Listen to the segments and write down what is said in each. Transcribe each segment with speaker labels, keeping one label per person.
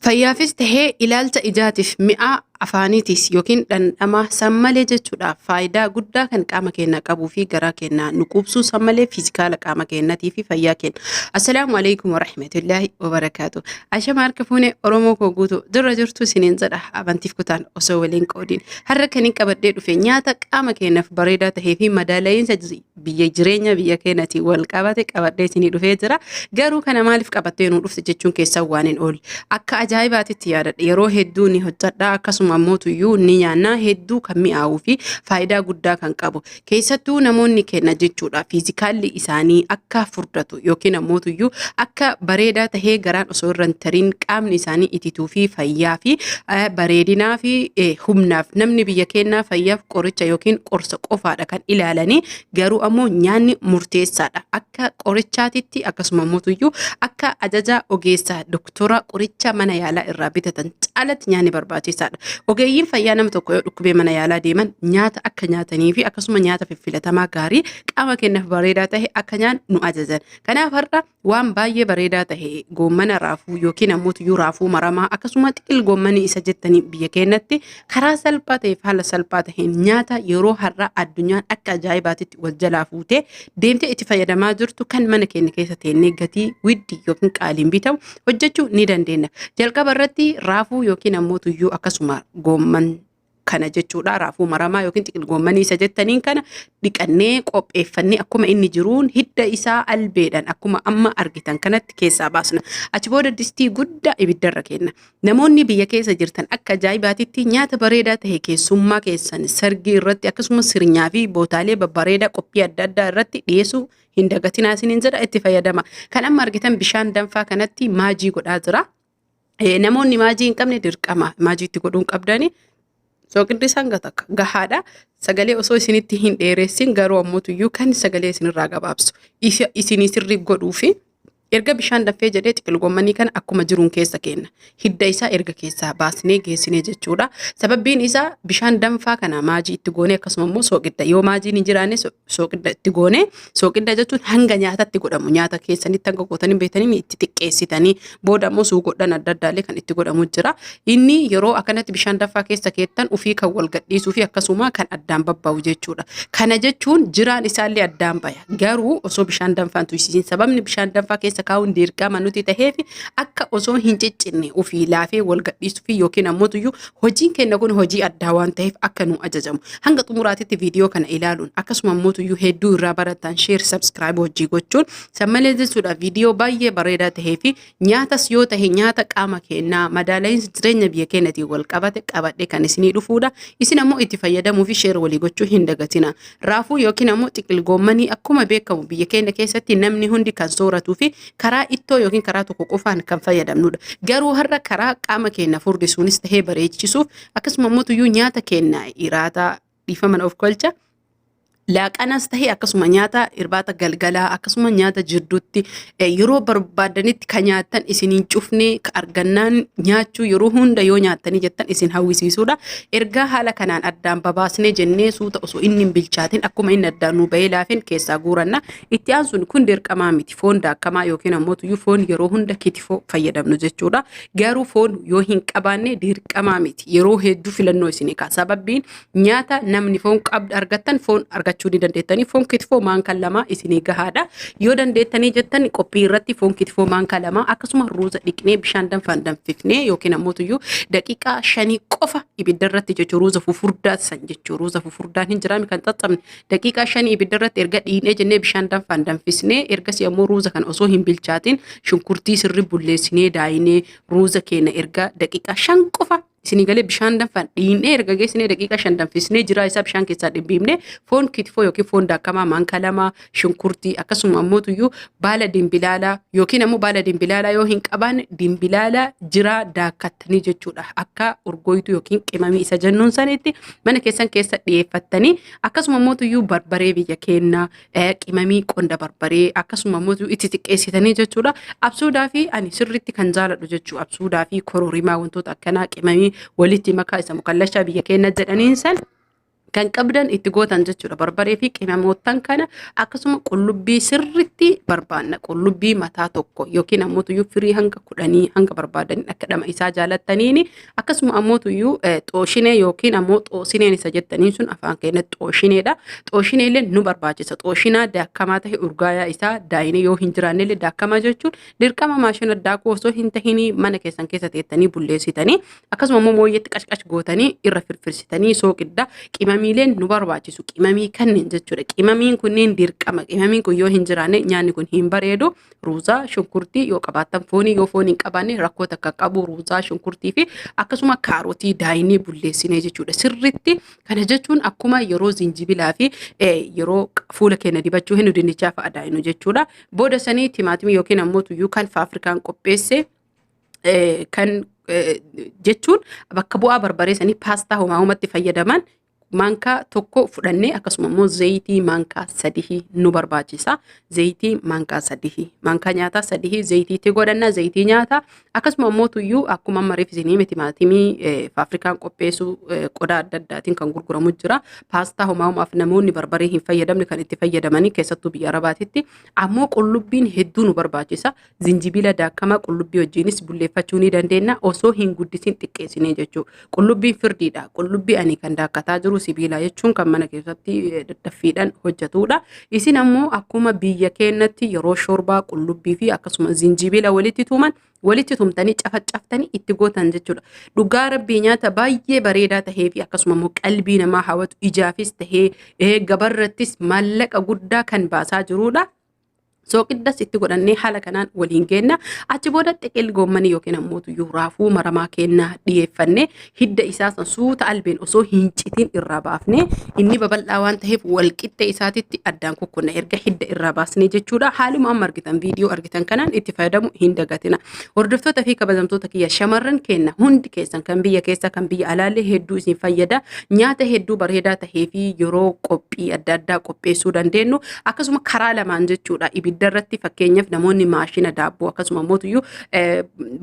Speaker 1: Fayyaafis tahee ilaalcha ijaatiif mi'aa afaaniitis yookiin dhandhama san malee jechuudha faayidaa guddaa kan qaama keenya qabuu fi garaa keenya nu quubsuu san malee fiizikaala qaama keenyatii fi fayyaa keenya. Assalaamu alaikum warahmatullaahi wabarakaatu. Ashama harka fuune Oromoo koo guutuu dirra jirtu isiniin jedha amantiif kutaan osoo waliin qoodiin. Har'a kan hin qabadhee dhufe nyaata qaama keenyaaf bareedaa tahee fi madaala'iinsa biyya jireenya biyya keenyatiin wal qabate qabadhee isinii dhufee jira. Garuu kana maaliif qabattee nuu dhufte jechuun keessan waan hin oolle. Akka ajaa'ibaatitti yaadadha. Yeroo hedduu ni hojjedha akkasuma ammoo tuyyuu ni nyaanna hedduu kan mi'aawuu fi faayidaa guddaa kan qabu. Keessattuu namoonni keenya jechuudha fiizikaalli isaanii akka furdatu yookiin ammoo tuyyuu akka bareedaa tahee garaan osoo irra hin tarin qaamni isaanii itituu fi fayyaa fi bareedinaa fi humnaaf namni biyya keenyaa fayyaaf qoricha yookiin qorsa qofaadha kan ilaalanii garuu ammoo nyaanni murteessaadha akka qorichaatitti akkasuma ammoo tuyyuu akka ajaja ogeessa doktora qoricha mana yaalaa irraa bitatan caalatti nyaanni barbaachisaadha. Ogeeyyiin fayyaa nama tokko yoo dhukkubee mana yaalaa deeman nyaata akka nyaatanii fi akkasuma nyaata fiffilatamaa gaarii qaama keenyaaf bareedaa ta'e akka nyaannu nu ajajan. Kanaaf har'a waan baay'ee bareedaa tahe goommana raafuu yookiin ammoo tuyyuu raafuu maramaa akkasuma xiqil goommanii isa jettanii biyya keenyatti karaa salphaa ta'eef haala salphaa taheen nyaata yeroo har'aa addunyaan akka ajaa'ibaatitti wal jalaa fuutee deemtee itti fayyadamaa jirtu kan mana keenya keessa teennee gatii widdii yookiin qaaliin bitamu hojjechuu ni dandeenya. Jalqaba irratti raafuu yookiin ammoo tuyyuu akkasuma goomman kana jechuudha. Raafuu maramaa yookiin xiqil goommanii isa jettaniin kana dhiqannee qopheeffannee akkuma inni jiruun hidda isaa albeedhaan akkuma amma argitan kanatti keessaa baasna. Achi booda distii guddaa ibiddarra kenna. Namoonni biyya keessa jirtan akka ajaa'ibaatitti nyaata bareedaa ta'e keessummaa keessan sargii irratti akkasumas sirnyaa fi bootaalee babbareedaa qophii adda addaa irratti dhiyeessuu hin dagatinaa isiniin jedha itti fayyadama. Kan amma argitan bishaan danfaa kanatti maajii godhaa jira. Namoonni maajii hin qabne dirqama maajii itti godhuu hin qabdani. Soogiddi isaan takka gahaadha. Sagalee osoo isinitti hin dheeressin garuu ammoo tuyyuu kan sagalee isinirraa gabaabsu isinii sirrii godhuu fi erga bishaan danfee jedhee xiqil goommanii kana akkuma jiruun keessa kenna. Hidda isaa erga keessaa baasnee geessinee jechuudha. Sababbiin isaa bishaan danfaa kana maajii itti goonee akkasuma immoo soogidda yoo maajiin hin jiraanne sooqidda itti goone sooqidda jechuun hanga nyaatatti godhamu nyaata keessanitti hanga gootanii beektanii itti xiqqeessitanii booda immoo suuqodhaan adda addaallee kan itti godhamu jira. Inni yeroo akkanatti bishaan danfaa keessa keettan ofii kan wal gadhiisuu fi akkasuma kan addaan babba'u jechuudha. Kana jechuun jiraan isaallee addaan baya. Garuu osoo bishaan danfaan tuysisin sababni bishaan danfaa keessa kaa'uun dirqama nuti ta'eef akka osoo hin ciccinne ofii laafee wal gadhiisuu fi yookiin ammoo tuyyuu hojiin keenya kun hojii addaa waan ta'eef akka nu ajajamu. Hanga xumuraatitti viidiyoo kana ilaaluun akkasuma immoo tuyyuu hedduu irraa baratan share subscribe hojii gochuun san malee jechuudha viidiyoo baay'ee bareedaa tahee fi nyaatas yoo tahe nyaata qaama keenyaa madaala'iinsa jireenya biyya keenyatiin wal qabate qabadhe kan isinii dhufuudha. Isin ammoo itti fayyadamuu fi share walii gochuu hin dagatina. Raafuu yookiin ammoo xiqil goommanii akkuma beekamu biyya keenya keessatti namni hundi kan sooratuu fi karaa ittoo yookiin karaa tokko qofaan kan fayyadamnudha. Garuu har'a karaa qaama keenya furdisuunis tahee bareechisuuf akkasuma immoo tuyyuu nyaata keenya iraataa dhiifama of kolcha. Laaqanas tahee akkasuma nyaata irbaata galgalaa akkasuma nyaata jidduutti yeroo barbaadanitti kan nyaattan isin hin cufne ka argannaan nyaachuu yeroo hunda yoo nyaattanii jettan isin hawwisiisuudha. Ergaa haala kanaan addaan babaasnee jennee suuta osoo inni hin bilchaatin akkuma inni addaan nu bahee laafin keessaa guuranna. Itti aansuun kun dirqamaa miti foon daakamaa yookiin ammoo tuyyuu foon yeroo hunda kitifoo fayyadamnu jechuudha. Garuu foon yoo hin qabaanne dirqamaa miti. Yeroo hedduu filannoo isinii ka'a. Sababbiin nyaata namni foon qabdu argattan foon argachuu ni dandeettanii. Foon kitifoo maanka lama isinii gahaadha. Yoo dandeettanii jettan qophii irratti foon kitifoo maanka lama akkasuma ruuza dhiqnee bishaan danfaan danfifnee yookiin ammoo tuyyuu daqiiqaa shanii qofa ibidda irratti jechuun ruuza fufurdaa san jechuun ruuza fufurdaan hin jiraami kan xaxxabne daqiiqaa shanii ibidda irratti erga dhiinee jennee bishaan danfaan danfisnee ergasii ammoo ruuza kana osoo hin bilchaatin shunkurtii sirri bulleessinee daayinee ruuza keenya erga daqiiqaa 5 qofa isinii galee bishaan danfaan dhiinee erga geessinee daqiiqaa 5 danfisnee jiraa isaa bishaan keessaa dhimbiibnee foon kitifoo yookiin foon daakamaa maankaa lama shunkurtii akkasuma ammoo tuyyuu baala dimbilaalaa yookiin ammoo baala dimbilaalaa yoo hin qabaanne dimbilaala jiraa daakkattanii jechuudha akka urgooytuu yookiin qimamii isa jennuun sanitti mana keessan keessa dhiyeeffattanii akkasuma immoo tuyyuu barbaree biyya keennaa qimamii qonda barbaree akkasuma immoo tuyyuu itti xiqqeessitanii jechuudha. Absuudaa fi ani sirriitti kan jaaladhu jechuu absuudaa fi kororimaa wantoota akkanaa qimamii walitti makaa isa mukallashaa biyya keenna jedhaniin san Kan qabdan itti gootan jechuudha. Barbaree fi qimamoottan kana akkasuma qullubbii sirritti barbaanna. Qullubbii mataa tokko yookiin ammoo tuyyuu firii hanga 10 hanga barbaadanii akka dhama isaa jaalattaniini akkasuma ammoo tuyyuu xooshinee yookiin ammoo xoosineen isa jettaniin sun afaan keenyatti xooshineedha. Xooshinee illee nu barbaachisa. Xooshinaa daakamaa ta'e urgaayaa isaa daayinee yoo hin jiraanne illee daakamaa jechuun dirqama maashina daakuu osoo hin tahinii mana keessan keessa teettanii bulleessitanii akkasuma immoo mooyyeetti qashqash gootanii irra firfirsitanii sooqidda. Qimamiileen nu barbaachisu qimamii kanneen jechuudha. Qimamiin kunneen dirqama. Qimamiin kun yoo hin jiraanne nyaanni kun hin bareedu. Ruuzaa, shunkurtii yoo qabaattan foonii yoo foonii hin qabaanne rakkoo takka qabu ruuzaa, shunkurtii fi akkasuma kaarotii daayinee bulleessinee jechuudha. Sirritti kana jechuun akkuma yeroo zinjibilaa fi yeroo fuula keenya dibachuu hin dinnichaa fa'a daayinu jechuudha. Booda sanii timaatimii yookiin ammoo tuyyuu kan faafrikaan qopheesse kan jechuun bakka bu'aa barbaree sanii paastaa homaa homatti fayyadaman maankaa tokko fudhannee akkasuma immoo zayitii maankaa sadihii nu barbaachisa. Zayitii maankaa sadihii maankaa nyaataa sadihii zayitiitti godhanna zayitii nyaataa akkasuma immoo tuyyuu akkuma amma reef isinii miti timaatimii faafrikaan qopheessu qodaa adda addaatiin kan gurguramu jira. Paastaa homaa homaaf namoonni barbaree hin fayyadamne kan itti fayyadamanii keessattuu biyya Arabaatitti ammoo qullubbiin hedduu nu barbaachisa. Zinjibila daakamaa qullubbii wajjinis bulleeffachuu ni dandeenya osoo hin guddisin xiqqeessinee jechuudha. Qullubbiin firdiidha. Qullubbii ani kan daakkataa jiru sibiila jechuun kan mana keessatti daddaffiidhaan hojjetudha. Isin ammoo akkuma biyya keenyatti yeroo shorbaa qullubbii fi akkasuma zinjibila walitti tuman walitti tumtanii cafacaftanii itti gootan jechuudha. Dhugaa rabbii nyaata baay'ee bareedaa tahee fi akkasuma immoo qalbii namaa hawwatu ijaafis tahee gabarrattis maallaqa guddaa kan baasaa jirudha. Sooqiddas itti godhannee haala kanaan waliin geenna. Achi booda xiqil goommanii yookiin ammoo tuyyuu raafuu maramaa kennaa dhiyeeffannee hidda isaa san suuta albeen osoo hin citin irraa baafnee inni babal'aa waan ta'eef walqixxee isaatitti addaan kukkunna erga hidda irraa baasnee jechuudha. Haaluma amma argitan viidiyoo argitan kanaan itti fayyadamu hin dagatina. Hordoftoota fi kabajamtoota kiyya shamarran kenna hundi keessan kan biyya keessa kan biyya alaallee hedduu isin fayyada. Nyaata hedduu bareedaa tahee fi yeroo qophii adda addaa qopheessuu dandeenyu akkasuma karaa lamaan jechuudha. Ibidda irratti fakkeenyaaf namoonni maashina daabboo akkasuma mootuyyuu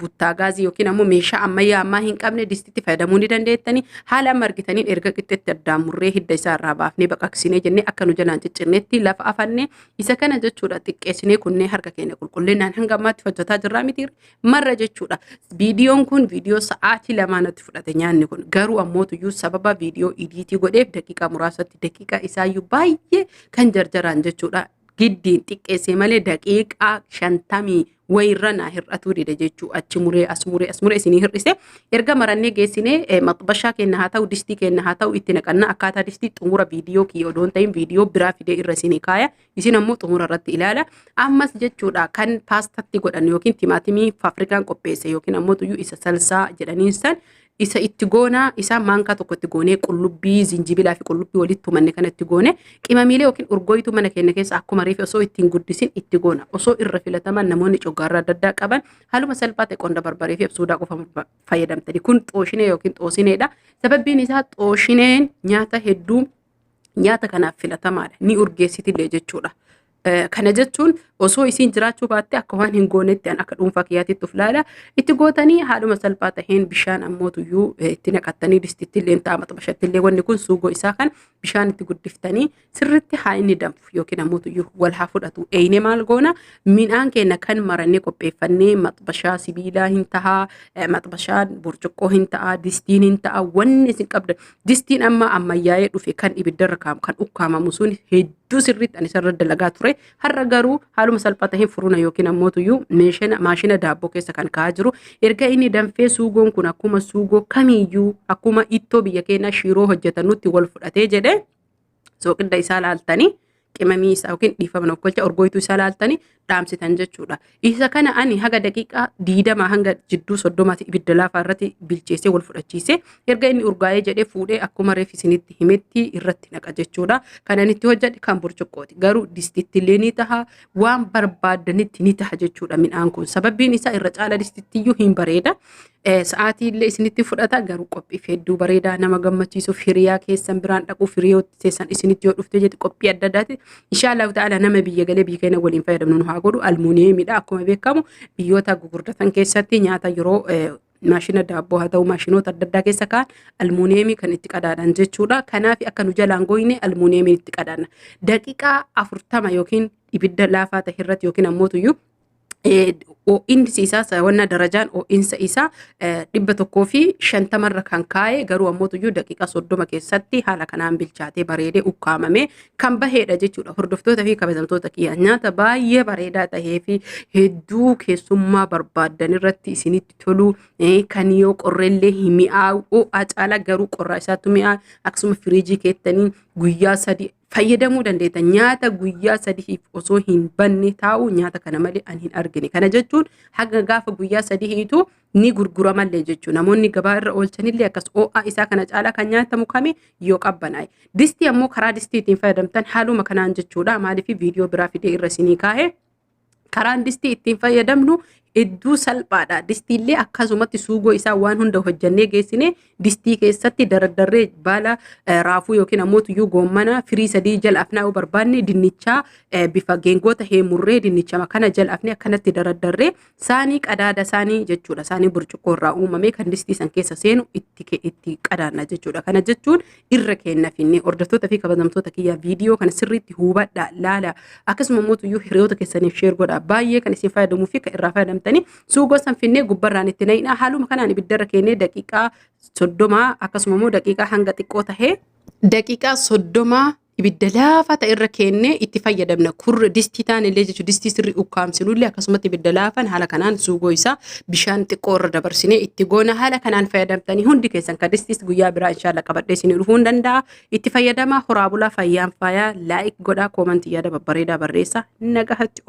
Speaker 1: buttaa gaazii yookiin ammoo meeshaa ammayyaa ammaa hin qabne distitti fayyadamuu ni dandeettanii. Haala amma argitaniin erga qixxeetti addaan murree hidda isaa irraa baafnee baqaqsinee jennee akka nu jalaan ciccirnetti lafa afannee isa kana jechuudha xiqqeessinee kunnee harka keenya qulqullinaan hanga ammaatti hojjetaa jirraa miti marra jechuudha. Viidiyoon kun viidiyoo sa'aatii lamaa natti fudhate nyaanni kun garuu ammootuyyuu sababa viidiyoo idiitii godheef daqiiqaa muraasatti daqiiqaa isaayyuu baay'ee kan jarjaraan jechuudha. Giddiin xiqqeessee malee daqiiqaa 50 wayirra naa hir'atuu dide jechuu achi muree as muree as muree isinii hir'ise erga marannee geessinee maxbashaa keenya haa ta'u distii keenya haa ta'u itti naqannaa akkaataa distii xumura viidiyoo kiyya odoon ta'in viidiyoo biraa fidee irra isinii kaaya isin ammoo xumura irratti ilaala ammas jechuudha kan paastatti godhan yookiin timaatimii faafrikaan qopheesse yookiin ammoo tuyyuu isa salsaa jedhaniin san isa itti goonaa isaa maankaa tokko itti goonee qullubbii zinjibilaa fi qullubbii walitti tumanne kana itti goone qimamiilee yookiin urgooyituu mana keenya keessa akkuma reefi osoo ittiin guddisin itti goona osoo irra filataman namoonni coggaarraa adda addaa qaban haaluma salphaa ta'e qonda barbaree fi absuudaa qofa fayyadamtanii kun xooshinee yookiin xoosineedha sababbiin isaa xooshineen nyaata hedduu nyaata kanaaf filatamaadha ni urgeessitillee jechuudha. Kana jechuun osoo isiin jiraachuu baatte akka waan hin goonetti an akka dhuunfaa kiyyaatitti of laala. Itti gootanii haaluma salphaa taheen bishaan ammoo tuyyuu itti naqattanii distitti illee ta'a maxbashatti illee wanni kun suugoo isaa kan bishaan itti guddiftanii sirritti haa inni danfu yookiin ammoo tuyyuu wal haa fudhatu. Eeyine maal goona midhaan keenya kan marannee qopheeffannee maxbashaa sibiilaa hin tahaa maxbashaan burcuqqoo hin ta'a distiin hin ta'a wanni isin qabdan distiin amma ammayyaa'ee dhufe kan ibiddarra kaa'amu kan ukkaamamu sun hedduu sirriitti ani isarra dalagaa ture. Har'a garuu haaluma salphaa ta'een furuna yookiin ammoo tuyyuu maashina daabboo keessa kan kaa'aa jiru. Erga inni danfee suugoon kun akkuma suugoo kamiiyyuu akkuma ittoo biyya keenyaa shiiroo hojjetanutti wal fudhatee jedhe sooqidda isaa laaltanii qimamii isaa yookiin dhiifama of galcha urgooytuu isaa laaltanii dhaamsitan jechuudha. Isa kana ani haga daqiiqaa 20 hanga jidduu 30 ibidda laafaa irratti bilcheessee wal fudhachiisee erga inni urgaa'ee jedhee fuudhee akkuma reef isinitti himetti irratti naqa jechuudha. Kan ani itti hojjedhe kan burcuqqooti. Garuu distitti illee ni taha waan barbaadanitti ni taha jechuudha midhaan kun. Sababbiin isaa irra caala distittiyyuu hin bareeda. Sa'aatii illee isinitti fudhata garuu qophiif hedduu bareedaa nama gammachiisuuf hiriyaa keessan biraan dhaquuf hiriyoota keessan isinitti yoo dhufte jetti qophii adda addaati. Inshaallahu ta'ala nama biyya galee biyya keenya waliin fayyadamnu nu haa godhu. Almuuniyeemidha akkuma beekamu biyyoota gugurdatan keessatti nyaata yeroo Maashina daabboo haa ta'u, maashinoota adda addaa keessa kaa'an almuuniyeemii kan itti qadaadan jechuudha. Kanaaf akka nu jalaan goyne almuuniyeemiin itti qadaanna. Daqiiqaa 40 yookiin ibidda laafaa ta'e irratti yookiin ammoo tuyyuu ho'insi isaa, wanna darajaan ho'insa isaa 150 irra kan kaa'e, garuu ammoo tuyyuu daqiiqaa 30 keessatti haala kanaan bilchaatee bareedee ukkaamamee kan baheedha jechuudha. Hordoftoota fi kabajamtoota kiyya, nyaata baay'ee bareedaa tahee fi hedduu keessummaa barbaaddan irratti isinitti tolu, kan yoo qorrellee hin mi'aawu, ho'aa caala garuu qorraa isaatti mi'aa. Akkasuma firiijii keettanii guyyaa 3 fayyadamuu dandeetta. Nyaata guyyaa 3f osoo hin banne taa'u nyaata kana malee ani hin argine. Kana jechuun haga gaafa guyyaa 3tu ni gurguramallee jechuudha. Namoonni gabaa irra oolchanillee akkas ho'aa isaa kana caalaa kan nyaatamu kami yoo qabbanaa'e. Distii ammoo karaa distii ittiin fayyadamtan haaluma kanaan jechuudha. Maaliif viidiyoo biraa fidee irra isinii kaa'e. Karaan distii ittiin fayyadamnu hedduu salphaadha. Distiillee akkasumatti suugoo isaa waan hunda hojjannee geessine, distii keessatti dardarree baala raafuu yookiin ammoo tuyyuu goommana firii 3 jala afnaa yoo barbaanne, dinnichaa bifa geengoo tahee murree dinnicha kana jala afnee akkanatti dardarree saanii qadaada saanii jechuudha. Saanii burcuqqoo irraa uumamee kan distii san keessa seenu itti qadaanna jechuudha. Kana jechuun irra kenna finne. Hordoftoota fi kabajamtoota kiyya, viidiyoo kana sirriitti hubadhaa, laala. Akkasuma immoo tuyyuu hiriyoota keessaniif share godhaa. Baay'ee kan isin fayyadamuu fi kan irraa fayyadamtanii suugoo san finnee gubbarraan itti naqna. Haaluma kanaan ibiddarra kennee daqiiqaa 30, akkasuma immoo daqiiqaa hanga xiqqoo tahee daqiiqaa 30 ibidda laafaa ta'e irra kennee itti fayyadamna. Kurra distii ta'an illee jechuudha. Distii sirrii ukkaamsinullee akkasumatti ibidda laafaan haala kanaan suugoo isaa bishaan xiqqoo irra dabarsinee itti goona. Haala kanaan fayyadamtanii hundi keessan kan distiis guyyaa biraa inshaalla qabadhee isinii dhufuu hin danda'a. Itti fayyadamaa, horaa bulaa, fayyaan faayaa. Like godhaa, comment, yaada babbareedaa barreessaa. Nagahatti.